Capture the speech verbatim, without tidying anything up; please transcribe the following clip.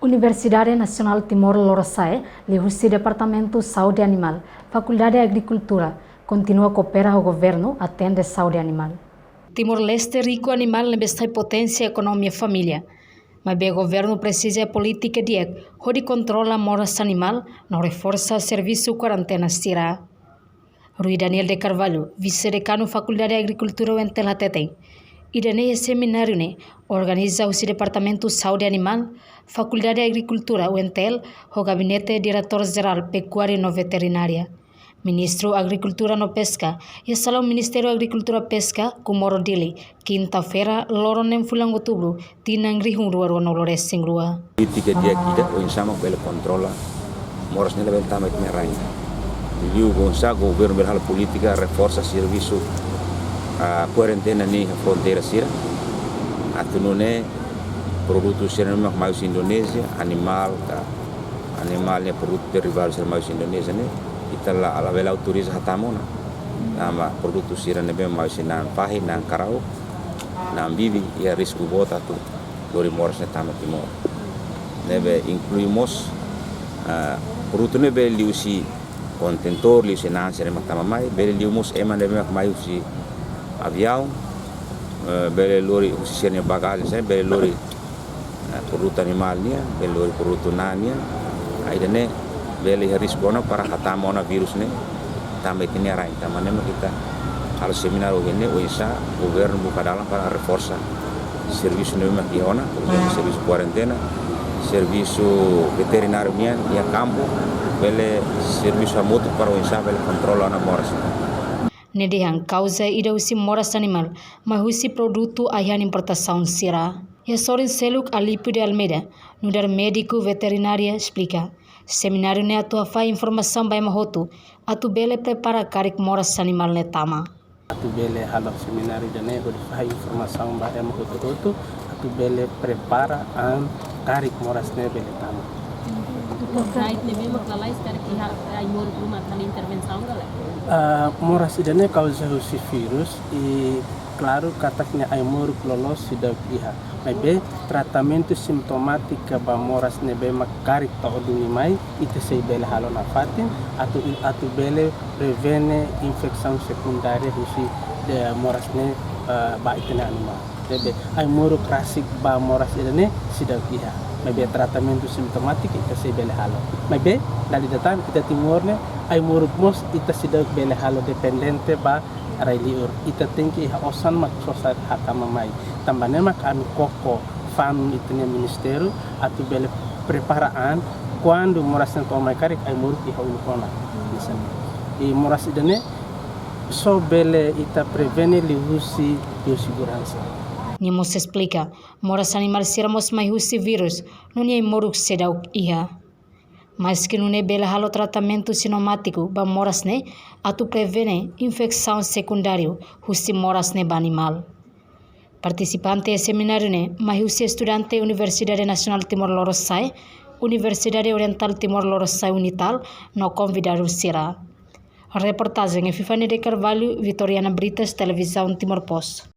Universidade Nasionál Timor Lorosa'e, liuhusi Departamentu Saúde Animál, Fakuldade Agrikultura, kontinua koopera ho governu atende saúde animál. Timor-Leste riku animál ne'ebé sai poténsia ekonomia família. Maibé governu presiza polítika di'ak hodi kontrola moras animál no reforsa servisu kuarentena sira. Rui Daniel de Carvalho, vise-dekanu Fakuldade Agrikultura UNTL hateten, ida-ne'e semináriu ne'e organiza husi Departamentu Saúde Animál, Fakuldade Agrikultura UNTL, ho Gabinete Diretór Jerál Pekuária no Veterinária, Ministru Agrikultura no Peska, iha salaun Ministériu Agrikultura, Peska, Comoro, Dili, kinta-feira, loron neen fulan outubru, tinan rihun rua rua-nulu resin rua. Polítika di'ak ida oinsá mak bele kontrola moras ne'e labele tama iha ita-nia rain. Liuliu oinsá governu bele halo polítika reforsa servisu, ah, kuarentena iha fronteira sira. Atu nune'e produtu sira ne'ebé mak mai husi Indonézia, animál ka animál nia produtu derivadu sira mai husi Indonézia ne'e, ita la, labele autoriza hatama ona. Tanba produtu sira ne'ebé mai husi na'an fahi, na'an karau, na'an bibi, iha risku boot atu lori moras ne'e tama Timor. Ne'ebé inklui mós, ah, produtu ne'ebé liuhusi kontentór, liuhusi na'an sira mak tama mai, bele liu mós ema ne'ebé mak mai husi aviaun, eh, bele lori husi sira-nia bagajen sira, bele lori, eh, produtu animál nian, bele lori produtu na'an nian. Ah, ida-ne'e bele iha risku ona para hatama ona vírus ne'e tama iha ita-nia rain. Tanba ne'e mak ita halo semináriu ohin ne'e, oinsá governu buka dalan para reforsa servisu ne'ebé mak iha ona, por ezemplu, servisu kuarentena, servisu veterináriu nian iha kampu, bele servisu hamutuk para oinsá bele kontrola ona moras. Ne'e dehan kauza ida husi moras animál mai husi produtu ai-han importasaun sira. Iha sorin seluk, Alípio de Almeida, nu'udar médiku veterinária, esplika, semináriu ne'e atu fahe informasaun ba ema hotu, atu bele prepara karik moras animál ne'e tama. Atu bele halo semináriu ida-ne'e hodi fahe informasaun ba ema hotu-hotu, atu bele prepara an karik moras ne'e bele tama. Atu terkait ne'ebé mak lalais karik iha ai-moruk ruma atu halo intervensaun ka lae? Ah, moras ida-ne'e kauza husi vírus, i klaru katak nia ai-moruk loloos seidauk iha. Maibé tratamentu sintomátika ba moras ne'ebé mak karik to'o duni mai, ita sei bele halo nafatin, atu, atu bele prevene infesaun sekundária husi, eh, moras ne'e, eh, ba ita-nia animál. Ne'ebé ai-moruk rasik ba moras ida-ne'e seidauk iha. Maibé tratamentu sintomátika ita sei bele halo. Maibé, dala ida tan, ita Timor ne'e, ai-moruk mós ita seidauk bele halo dependente ba rai-liur. Ita tenke iha osan mak sosa hatama mai. Tanba ne'e mak ami koko fanun ita-nia ministériu atu bele prepara an kuandu moras ne'e to'o mai karik ai-moruk iha uluk ona. Misalnya, i moras ida-ne'e só bele ita prevene liuhusi bioseguransa. Nia mós esplika, moras animál sira mós mai husi vírus, no nia ai-moruk seidauk iha. Maski nune'e bele halo tratamentu sintomátiku ba moras ne'e atu prevene infesaun sekundáriu husi moras ne'e ba animál. Partisipante iha semináriu ne'e mai husi estudante Universidade Nasionál Timor Lorosa'e, Universidade Orientál Timor Lorosa'e, UNITAL, no konvidadu sira. Reportajen Epifania de Carvalho, Vitoriana Brites, Televizaun Timor Post.